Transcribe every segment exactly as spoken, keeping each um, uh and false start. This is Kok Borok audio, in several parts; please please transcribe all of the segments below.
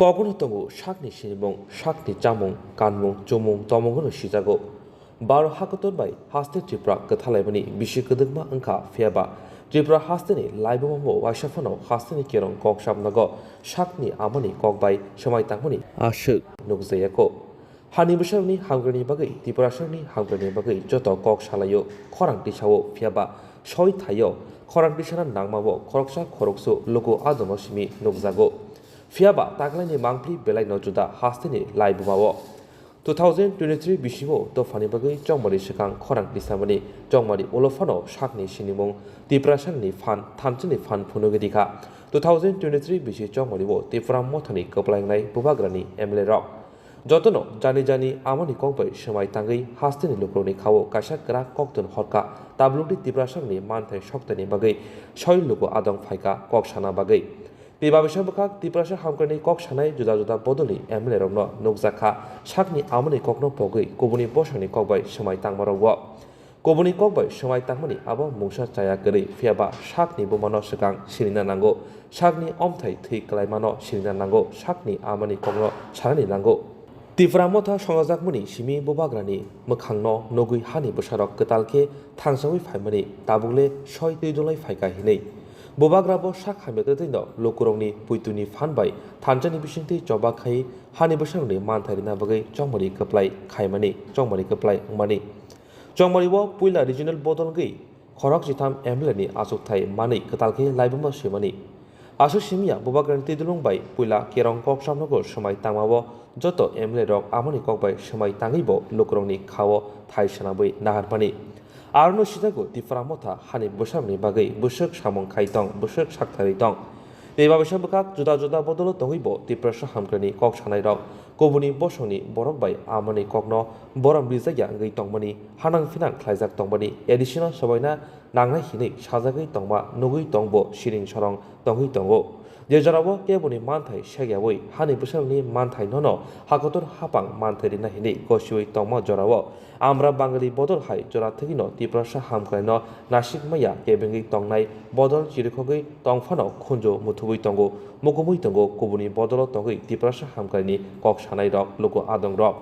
Kogono tongo sakni sinimung, sakni chamung, kanmung, chumung, tomungno sijago. Baro hakotor bai haste Tripura kwthalaimani bisi kwdwkma wngkha, phiyaba Tripura hasteni laibumamo waisa phano hasteni kerong kok samnago sakni amani kok bai swmai tangmani aswk nukjayako. Hani bwsarokni hamkrai ni bagwi, Tiprasarokni hamkrai ni bagwi joto kok salaio, khorang tisao, phiyaba soi thaio, khorang tisana nangmao khoroksa khoroksu luku adongo simi nukjago. Phiyaba taklaini mangpli belaino juda hasteni laibumao. Two thousand twenty-three bisingo dophani bagwi chongmari swkang khorang tisamani chongmari ulo phano sakni sinimung, Tiprasarokni phan, thanchani phan phunugi rikha. Two thousand twenty-three bisi chongmario Tipra mothani kwplaingnai bubagrani M L A rok. Jotono jani jani amani kok bai swmai tangwi hasteni lukurokni khao kaisa kwrak koktun horkha, tabukdi Tiprasarokni manthai soktani bagwi soi luku adong phaikha kok sana bagwi. Tei babisa bwkhak Tiprasa hamkrai ni kok sanai juda juda bodolni M L A rokno nukjakha, sakni amani kokno pogwi kubuni bosongni kok bai swmai tangmarokbo. Kubuni kok bai swmai tangmani abo mungsa chaya kwrwi, phiyaba sakni bumano swkang sinina nango, sakni omthai thwi kwlaimano sinina nango, sakni amani kokno sanani nango. Tipra motha songjakmani simi bubagrani mwkhangno nugwi hani bwsarok kwtal khe thangsawi phaimani, tabukle soi twi dulai phaikha hinwi. Bubagrabo sak hamya twtwino lukurokni puituni phan bai thanchani bisingtwi choba khai hani bwsarokni manthai rina bagwi chongmari kwplai khaimani, chongmari kwplai wngmani. Chongmari o puila regional bodol wngwi khorok chitham M L A ni achukthai manwi kwtal khe laibuma swimani. Aswk simiya bubagrani twi dulung bai puila kerong kok samnogo swmai tangmao joto M L A rok amoni kok bai swmai tangwi bo lukurokni khao thai swnamwi naharmani. Arono sijago Tipra motha hani bwsarokni bagwi bwswk samung khai tong, bwswk saktharwi tong. Tei babisa bwkhak juda juda bodolo tongwi bo Tiprasa hamkrai ni kok sanai rok kubuni bosongni borok bai amoni kokno borom rijakya wngwi tongmani, hanang phinang khlaijak tongmani, additional sobaina nangnai hinwi sajagwi tongma nugwi tongbo siring sorong tongwi tongo. Je jorao keboni manthai segyawi hani bwsarokni manthai nono hakotor hapang manthai rina hinwi gosiwi tongma jorao Amra Bangali bodol hai jora thwgwino Tiprasa hamkraino nasik maya kebengwi tongnai bodol chirikhogwi tongphano khunju muthubwi tongo, mukumwi tongo, kubuni bodolo tongwi Tiprasa hamkraini kok sanai rok luku adong rok.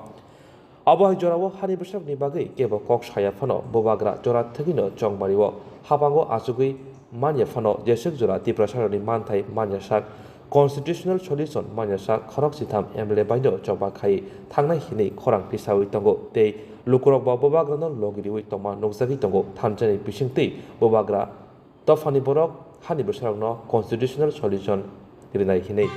Abo hai jorao hani bwsarokni bagwi kebo kok saya phano bubagra jora thwgwino chongmari o hapango achugwi manya phano jeswk jora Tiprasarokni manthai manya sak, constitutional solution manya sak khorok chitham M L A baino choba khai thangnai hinwi khorang tisawi tongo tei lukurokbo bubagrano logi riwi tongma nukjagwi tongo thanchani bisingtwi bubagra dophani borok hani bwsarokno constitutional solution rinai hinwi.